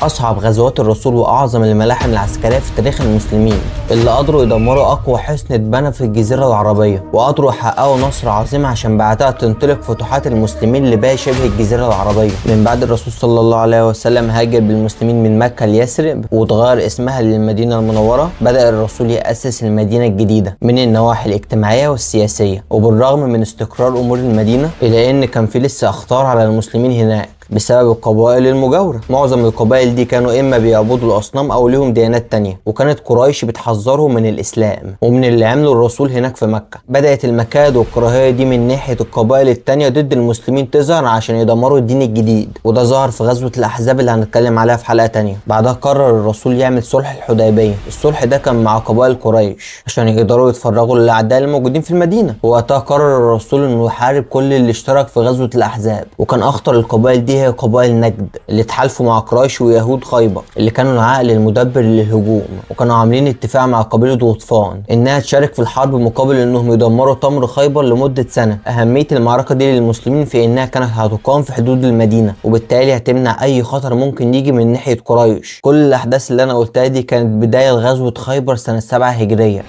أصعب غزوات الرسول وأعظم الملاحم العسكرية في تاريخ المسلمين، اللي قدروا يدمروا أقوى حصن اتبنى في الجزيرة العربية، وقدروا يحققوا نصر عظيم عشان بعدها تنطلق فتوحات المسلمين لباقي شبه الجزيرة العربية. من بعد الرسول صلى الله عليه وسلم هاجر بالمسلمين من مكة ليثرب وتغير اسمها للمدينة المنورة، بدأ الرسول يأسس المدينة الجديدة من النواحي الاجتماعية والسياسية. وبالرغم من استقرار أمور المدينة إلا إن كان في لسه أخطار على المسلمين هناك بسبب القبائل المجاورة. معظم القبائل دي كانوا إما بيعبدوا الأصنام أو ليهم ديانات تانية، وكانت قريش بتحذرهم من الإسلام ومن اللي عمله الرسول هناك في مكة. بدأت المكائد والكراهية دي من ناحية القبائل التانية ضد المسلمين تظهر عشان يدمروا الدين الجديد، وده ظهر في غزوة الأحزاب اللي هنتكلم عليها في حلقة تانية. بعدها قرر الرسول يعمل صلح الحديبية. الصلح ده كان مع قبائل قريش عشان يقدروا يتفرغوا للأعداء الموجودين في المدينة. ووقتها قرر الرسول إنه يحارب كل اللي اشترك في غزوة الأحزاب، وكان أخطر القبائل دي هي قبائل نجد اللي اتحالفوا مع قريش ويهود خيبر اللي كانوا العقل المدبر للهجوم، وكانوا عاملين اتفاق مع قبيلة غطفان انها تشارك في الحرب مقابل انهم يدمروا تمر خيبر لمدة سنة. اهمية المعركة دي للمسلمين في انها كانت هتقام في حدود المدينة، وبالتالي هتمنع اي خطر ممكن يجي من ناحية قريش. كل الاحداث اللي انا قلتها دي كانت بداية لغزوة خيبر سنة 7 هجرية.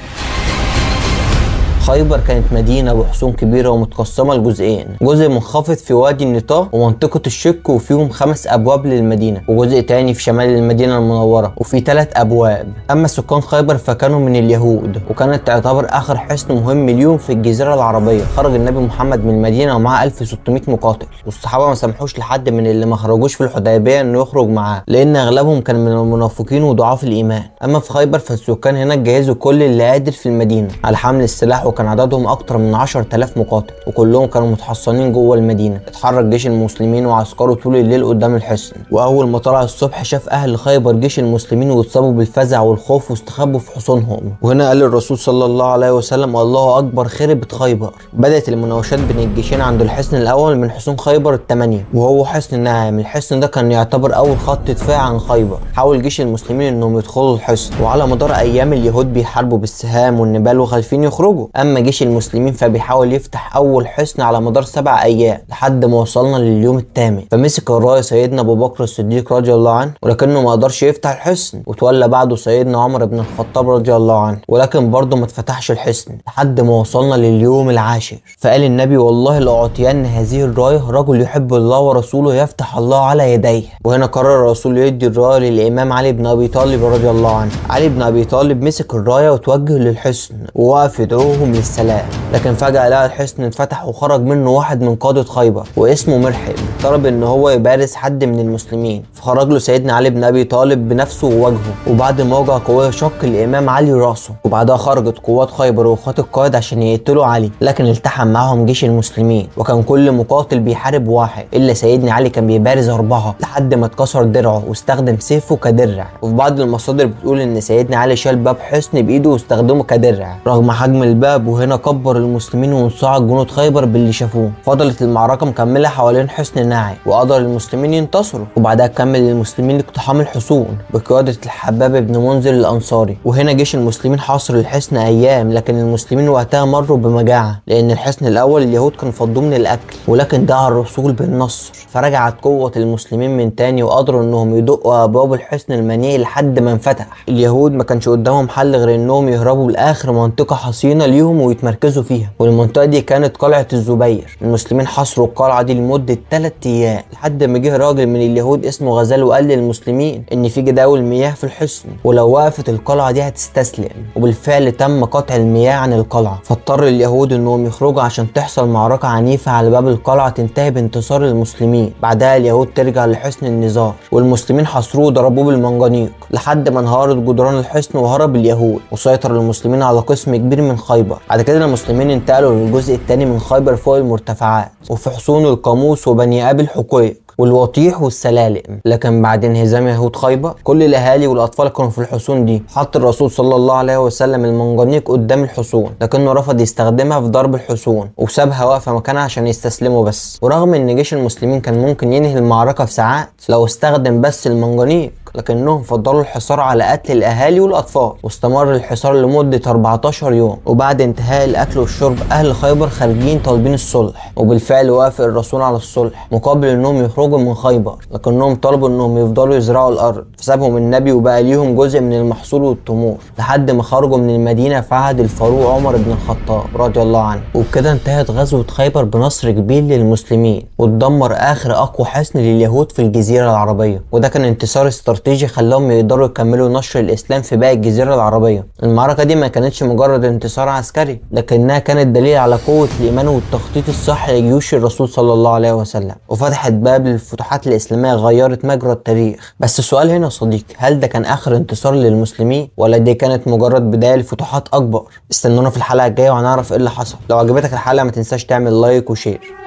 خيبر كانت مدينة بحصون كبيرة ومتقسمة لجزئين، جزء منخفض في وادي النطاق ومنطقة الشك وفيهم 5 أبواب للمدينة، وجزء تاني في شمال المدينة المنورة وفي 3 أبواب. أما سكان خيبر فكانوا من اليهود، وكانت تعتبر آخر حصن مهم ليهم في الجزيرة العربية. خرج النبي محمد من المدينة ومعاه 1600 مقاتل، والصحابة ما سمحوش لحد من اللي ما خرجوش في الحديبية إنه يخرج معاه، لأن أغلبهم كان من المنافقين وضعاف الإيمان. أما في خيبر فالسكان هناك جهزوا كل اللي قادر في المدينة على حمل السلاح، وكان عددهم أكتر من 10,000 مقاتل، وكلهم كانوا متحصنين جوه المدينة. اتحرك جيش المسلمين وعسكره طول الليل قدام الحصن، وأول ما طلع الصبح شاف أهل خيبر جيش المسلمين واتصابوا بالفزع والخوف واستخبوا في حصونهم. وهنا قال الرسول صلى الله عليه وسلم: الله أكبر، خربت خيبر. بدأت المناوشات بين الجيشين عند الحصن الأول من حصون خيبر ال8، وهو حصن النعام. الحصن ده كان يعتبر أول خط دفاع عن خيبر. حاول جيش المسلمين إنهم يدخلوا الحصن، وعلى مدار أيام اليهود بيحاربوا بالسهام والنبال وخايفين يخرجوا. اما جيش المسلمين فبيحاول يفتح اول حصن على مدار 7 ايام لحد ما وصلنا لليوم الثامن. فمسك الراية سيدنا ابو بكر الصديق رضي الله عنه، ولكنه ما قدرش يفتح الحصن، وتولى بعده سيدنا عمر بن الخطاب رضي الله عنه، ولكن برضه ما اتفتحش الحصن لحد ما وصلنا لليوم العاشر. فقال النبي: والله لاعطين هذه الراية رجل يحب الله ورسوله يفتح الله على يديه. وهنا قرر الرسول يدي الراية للامام علي بن ابي طالب رضي الله عنه. علي بن ابي طالب مسك الراية وتوجه للحصن ووقف يدعوهم للسلام، لكن فجأة لقى الحصن انفتح وخرج منه واحد من قادة خيبر واسمه مرحب، طلب ان هو يبارز حد من المسلمين. فخرج له سيدنا علي بن ابي طالب بنفسه ووجهه، وبعد مواجهة قوية شق الامام علي راسه. وبعدها خرجت قوات خيبر وقوات القائد عشان يقتلوا علي، لكن التحم معاهم جيش المسلمين، وكان كل مقاتل بيحارب واحد الا سيدنا علي كان بيبارز 4 لحد ما اتكسر درعه واستخدم سيفه كدرع. وفي بعض المصادر بتقول ان سيدنا علي شال باب حصن بايده واستخدمه كدرع رغم حجم الباب. وهنا كبر المسلمين وانصاع جنود خيبر باللي شافوه. فضلت المعركة مكملة حوالين حصن ناعم، وقدر المسلمين ينتصروا. وبعدها كمل المسلمين اقتحام الحصون بقيادة الحباب بن منذر الأنصاري. وهنا جيش المسلمين حاصر الحصن أيام، لكن المسلمين وقتها مروا بمجاعة لأن الحصن الأول اليهود كانوا فضوه من الأكل، ولكن دعا الرسول بالنصر. فرجعت قوة المسلمين من تاني وقدروا إنهم يدقوا أبواب الحصن المنيع لحد ما انفتح. اليهود ما كانش قدامهم حل غير إنهم يهربوا لآخر منطقة حصينة ليهم ويتمركزوا فيها، والمنطقة دي كانت قلعة الزبير. المسلمين حاصروا القلعة دي لمدة 3 أيام لحد ما جه راجل من اليهود اسمه غزال وقال للمسلمين إن في جداول مياه في الحصن، ولو وقفت القلعة دي هتستسلم. وبالفعل تم قطع المياه عن القلعة، فاضطر اليهود إنهم يخرجوا عشان تحصل معركة عنيفة على باب القلعة تنتهي بانتصار المسلمين. بعدها اليهود ترجع لحصن النزار، والمسلمين حاصروه وضربوه بالمنجنيق لحد ما انهارت جدران الحصن وهرب اليهود، وسيطر المسلمين على قسم كبير من خيبر. بعد كده المسلمين انتقلوا للجزء الثاني من خيبر فوق المرتفعات وفي حصون القاموس وبني ابي الحقيق والوطيح والسلالم. لكن بعد انهزام يهود خيبر كل الاهالي والاطفال كانوا في الحصون دي. حط الرسول صلى الله عليه وسلم المنجنيق قدام الحصون، لكنه رفض يستخدمها في ضرب الحصون وسابها واقفة مكانها عشان يستسلموا بس. ورغم ان جيش المسلمين كان ممكن ينهي المعركة في ساعات لو استخدم بس المنجنيق، لكنهم فضلوا الحصار على قتل الاهالي والاطفال. واستمر الحصار لمدة 14 يوم، وبعد انتهاء الاكل والشرب اهل خيبر خارجين طالبين الصلح، وبالفعل وافق الرسول على الصلح مقابل انهم يخرجوا من خيبر، لكنهم طلبوا انهم يفضلوا يزرعوا الارض، فسابهم النبي وبقى ليهم جزء من المحصول والتمور لحد ما خرجوا من المدينة في عهد الفاروق عمر بن الخطاب رضي الله عنه. وبكده انتهت غزوة خيبر بنصر كبير للمسلمين، واتدمر اخر اقوى حصن لليهود في الجزيرة العربية، وده كان انتصار استراتيجي خلاهم يقدروا يكملوا نشر الاسلام في باقي الجزيرة العربية. المعركة دي ما كانتش مجرد انتصار عسكري، لكنها كانت دليل على قوة الايمان والتخطيط الصح لجيوش الرسول صلى الله عليه وسلم، وفتحت باب للفتوحات الاسلامية غيرت مجرى التاريخ. بس السؤال هنا يا صديقي، هل ده كان اخر انتصار للمسلمين ولا دي كانت مجرد بداية لفتوحات اكبر؟ استنونا في الحلقة الجاية وهنعرف ايه اللي حصل. لو عجبتك الحلقة ما تنساش تعمل like و share.